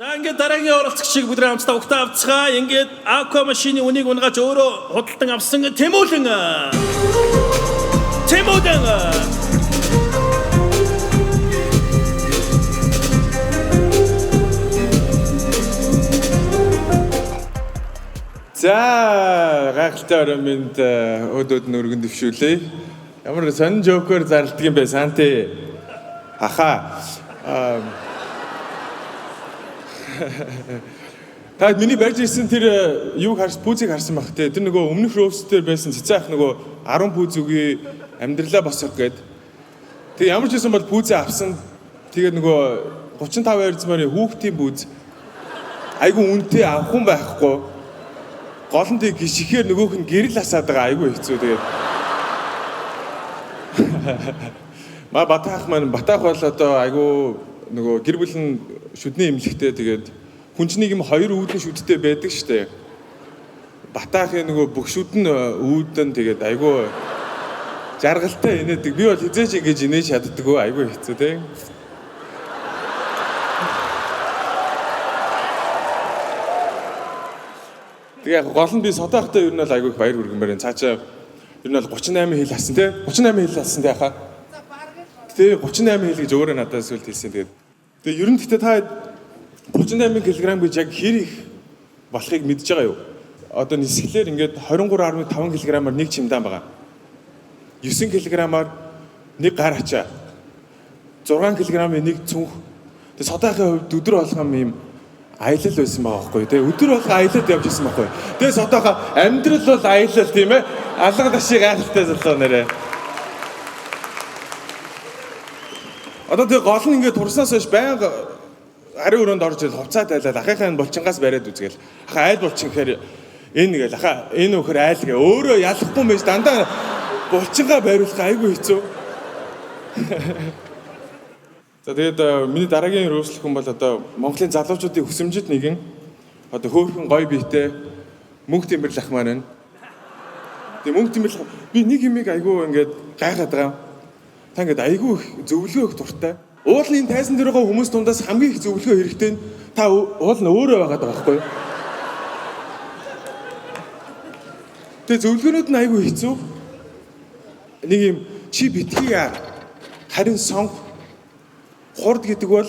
За ингээд дараагийн оролцогчийг бүгд хамтдаа угтаа авцгаа. Ингээд Aqua машины үнийг унгааж өөрөө худалдан авсан Тэмүүлэн. Тэмүүлэн. За гайхалтай орой минь өөдөөд нь өргөн дэвшүүлээ. Ямар сонин жокер зарладаг юм бэ Санти? Аха. Та миний барьж ирсэн тэр юуг харс пүүзийг харсан байх те. Тэр нөгөө өмнөх роуст дээр байсан цэцэн ах нөгөө 10 пүүз үгүй амьдралаа босгох гээд. Тэг ямар ч байсан бол пүүзээ авсан. Тэгээд нөгөө 35 эрзмарын хүүхдийн пүүз айгу үнэтэй авах хүн байхгүй. Гол нь тэг гიშгэхээр нөгөөх нь гэрэл асаад байгаа айгүй хэцүү тэгээд. Ма Батаах маань Батаах бол одоо айгүй нөгөө гэр бүл нь шүдний эмнэлэгтэй тэгээд хүн чинь нэг юм хоёр үүдэн шүдтэй байдаг штэ. Батаахын нөгөө бүх шүд нь үүдэн тэгээд айгүй жаргалтай инээдэг. Би бол хизээч ингэж инээж чаддаггүй айгүй хэцүү те. Тэгээ яг гол нь би содоохтой ер нь бол айгүй их баяр хүргэмээр байна. Цаашаа ер нь бол 38 хил хасан те. 38 хил хасан те хаа. Тэ 38 хил гэж өөрөө надад сүлд хэлсэн. Тэгээд тэгээ ер нь гэхдээ та 38 кг гэж яг хэр их болохыг мэдж байгаа юу? Одоо нисгэлээр ингээд 23.5 кг-аар нэг чимдаан байгаа. 9 кг-аар нэг гар ачаа. 6 кг-ийн нэг цүнх. Тэгээ содоохын хувьд өдөр болгон юм аялал байсан байгаа байхгүй тий. Өдөр болгон аялалд явж исэн байхгүй. Тэгээ содоохоо амьдрал бол аялал тийм ээ. Алга дашиг гайхалтай залуу нэрээ. Одоо тэгээ гол нь ингээд турснаас хойш байнга гарын өрөөнд орж ирэл хувцаа тайлаад ахынхаа энэ булчингаас бариад үзгээл. Ахаа айл булчин гэхээр энэ гээл ахаа энэ үхэр айл гэ өөрөө ялахгүй мэж дандаа булчингаа бариулах айгүй хэцүү. За тэгээд миний дараагийн рөөслөх хүн бол одоо Монголын залуучуудын хүсэмжит нэгэн одоо хөөрхөн гоё биетэй мөнх тэмбэрлэх ах маань байна. Тэгээ мөнх тэмбэрлэх би нэг юмыг айгүй ингээд гайхаад байгаа. Та ингээд айгүй их зөвлөгөө өгөх дуртай. Уул нь энэ тайзан дээр байгаа хүмүүс дундаас хамгийн их зөвлөгөө хэрэгтэй нь та уул нь өөрөө байгаад байгаа байхгүй юу? Тэгээ зөвлөгөөнүүд нь айгүй хэцүү. Нэг юм чи битгий яа харин сонго хурд гэдэг бол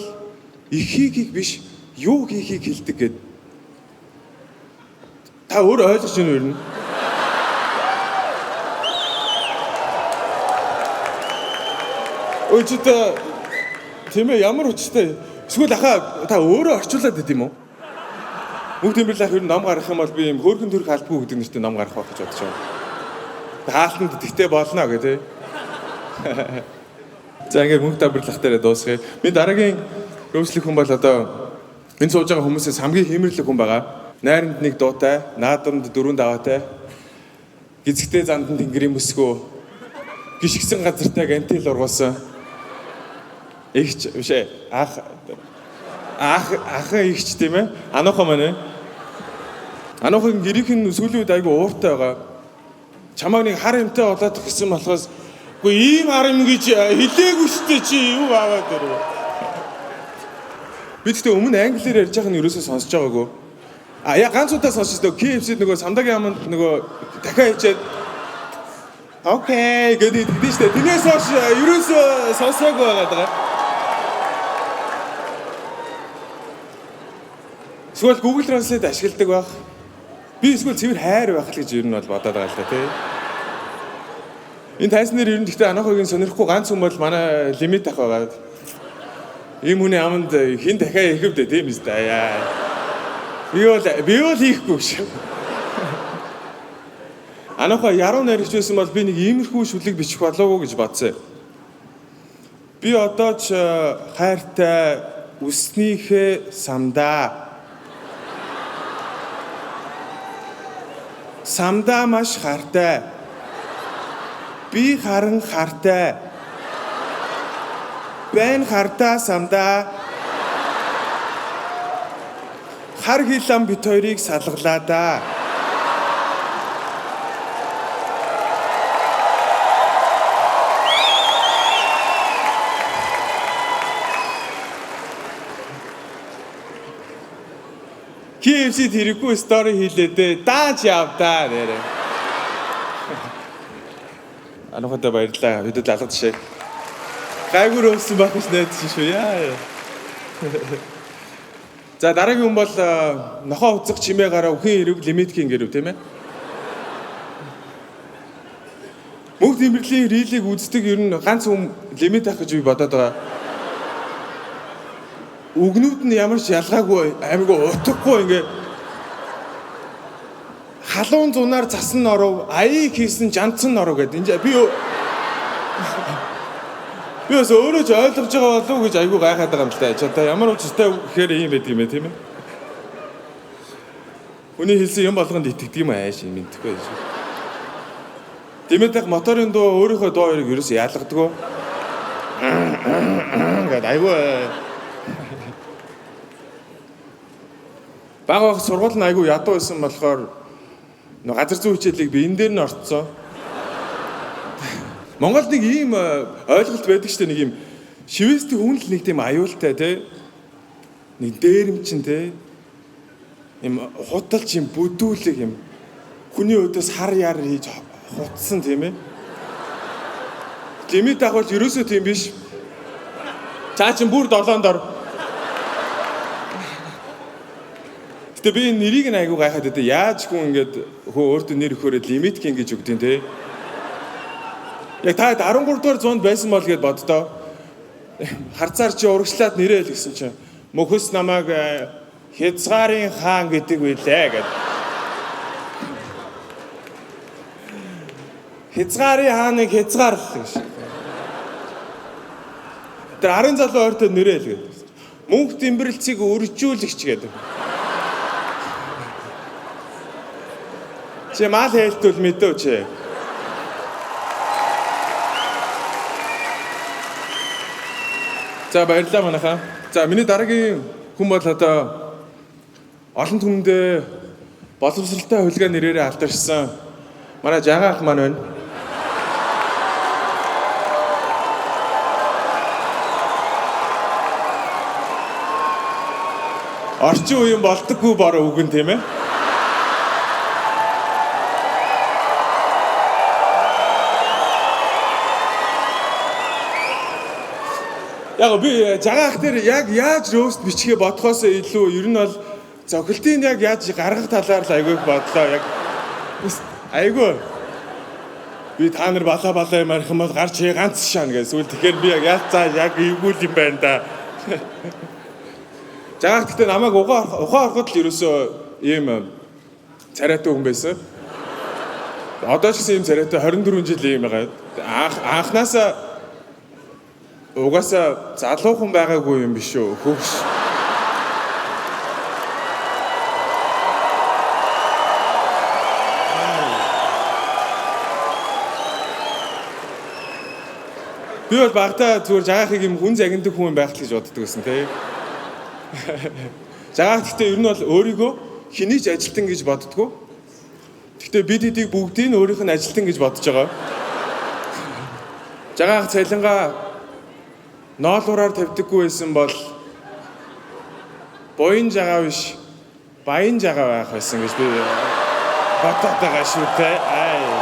их хийхийг биш юу хийхийг хэлдэг гэд. Та өөрөө ойлгож байна уу ер нь? Өө чи та тийм ээ ямар учиртай эсвэл ахаа та өөрөө орчуулад байд юм уу? Мөнх тэмбэрлэх ах ер нь ном гаргах юм бол би юм хөөрхөн төрх албагүй гэдэг нэртэй ном гаргах байх гэж бодож байна. Хаалтанд тэгтээ болно гэх тээ. За ингээд мөнх тэмбэрлэх дээрээ дуусгая. Би дараагийн рөөслөх хүн бол одоо энэ сууж байгаа хүмүүсээс хамгийн хиймэрлэг хүн байгаа. Найранд нэг дуутай, наадамд дөрөв даваатай. Гизэгтэй зандан тэнгэрийн мөсгөө гიშгсэн газартай гантил ургуулсан. Игч биш ээ. Ах ах ахын игч тийм ээ. Ануухан маань ээ. Ануухан гэрийнх нь сүүлийн үед айгүй ууртай байгаа. Чамааг нэг хар юмтай болоод гэсэн болохоос үгүй ийм хар юм гэж хэлээгүй шүү дээ чи юу аваад ирэв. Би тэгтээ өмнө англиар ярьж байгааг нь ерөөсөө сонсож байгаагүй. А яа ганц удаа сонсож нөгөө KFC-д нөгөө самдагийн аманд нөгөө дахиад хийчээд окей гэдэг тэгдэж штэ. Тэрнээс хойш ерөөсөө сонсоогүй байгаа даа. Эсвэл Google Translate ашигладаг байх. Би эсвэл цэвэр хайр байх л гэж ер нь бол бодоод байгаа л да тий. Энэ тайзан дээр ер нь гэхдээ анахыг сонирхгүй ганц хүн бол манай лимит ах байгаа. Ийм хүний аманд хэн дахиад ихэв дээ тийм үстэй яа. Би бол хийхгүй шүү. Анахаа яруу найрагч байсан бол би нэг иймэрхүү шүлэг бичих болоогүй гэж бодсон. Би одоо ч хайртай үснийхээ самдаа. Самдаа маш хартай. Би харан хартай. Байн хардаа самдаа. Хар хилам бит хоёрыг салгалаа да. KFC-д хэрэггүй story хийлээ дээ. Дааж яв да нэрэ. Анухадаа баярлалаа. Бидэд алга жишээ. Гайгүй өөсөн байх гэж найдаж шүү. Яа. За, дараагийн хүн бол нохоо уцах чимээ гараа үхэн ирэв лимитгийн гэрэв, тийм ээ. Мөнх Тэмрэлийн reel ийг үздэг ер нь ганц хүн лимит ах гэж би бодоод байгаа. Үгнүүд нь ямар ч ялгаагүй, амигүй, утгагүй ингээ халуун зунаар засан норов, аяыг хийсэн жандсан норов гэдэг. Энэ би бас өөрөө ч ойлгож байгаа болов уу гэж айгүй гайхаад байгаа юм л та. Ч одоо ямар учиртай гэхээр ийм байдаг юм бэ, тийм ээ. Хүний хэлсэн юм болгонд итгэдэг юм ааш юм мэдэхгүй байж. Димэтэх моторын дуу, өөрийнхөө дуу хоёрыг ерөөсөө ялгадаг. Ингээд айгүй баг баг сургууль нь айгүй ядуу байсан болохоор нөө газар зүйн хичээлийг би энэ дээр нь орцсон. Монголд нэг ийм ойлголт байдаг шүү дээ, нэг ийм шивээстэй хүн л нэг тийм аюултай, те, нэг дээрэмчин, те, юм хуталч, юм бүдүүлэг, юм хүний өдөөс хар яар хийж хутсан, тийм ээ. Лимит ах бол ерөөсөө тийм биш. Цаа чин бүр долоон дор. Гэтэ би энэ нэрийг нь айгүй гайхаад байдаа. Яаж хүн ингээд хөө өөртөө нэр өгөхөөрөө лимит гин гэж өгдیں те. Яг та 13 дугаар зуунд байсан бол гэд боддоо. Харцаар чи урагшлаад нэрээ л гэсэн чинь мөхөс намайг хязгаарын хаан гэдэг билээ гэд. Хязгаарын хааныг хязгаарлал гэж. Тэр арын залуу ойртой нэрээ л гэдэг. Мөнх Тэмбэрлцгийг өржүүлэгч гэдэг. Чи мал хээлтүүл мэдөө чи. За, баярлалаа манайхаа. За, миний дараагийн хүн бол одоо олон түмэндээ боловсралтай хулигай нэрээрээ алдаршсан манай Жагаан ах маань байна. Орчин үеийн болдоггүй бороо үгэн, тийм ээ. Яг би Жагаан ах дээр яг яаж roast бичихээ бодохоос илүү ер нь бол зохилтын яг яаж гаргах талаар л айгүй их бодлоо. Яг айгүй би та нар балаа балаа юм арих юм бол гарч хий ганц шаана гэж. Сүүл тэгэхээр би яг яаж цаа яг эвгүй юм байна да. Жагаан ах гэхдээ намайг угаан ухаан ороход л ерөөсөө ийм царайтай хүн байсан. Одоо ч гэсэн ийм царайтай, 24 жил ийм байгаа. Анхнаасаа угаасаа залуухан байгаагүй юм биш үү? Хөгш. Би бол багтаа зүгээр Жагаахыг юм хүн загнадаг хүн байх л гэж боддог байсан, тий. Жагаах гэхдээ ер нь бол өөрийгөө хэний ч ажилтан гэж боддгоо. Гэхдээ бид хэдийг бүгдийг нь өөрийнх нь ажилтан гэж бодож байгаа. Жагаах цалингаа ноолуураар тавьдаггүй байсан бол буян жагаа биш, баян жагаа байх байсан гэж би бодоод байгаа шүү дээ. Ай.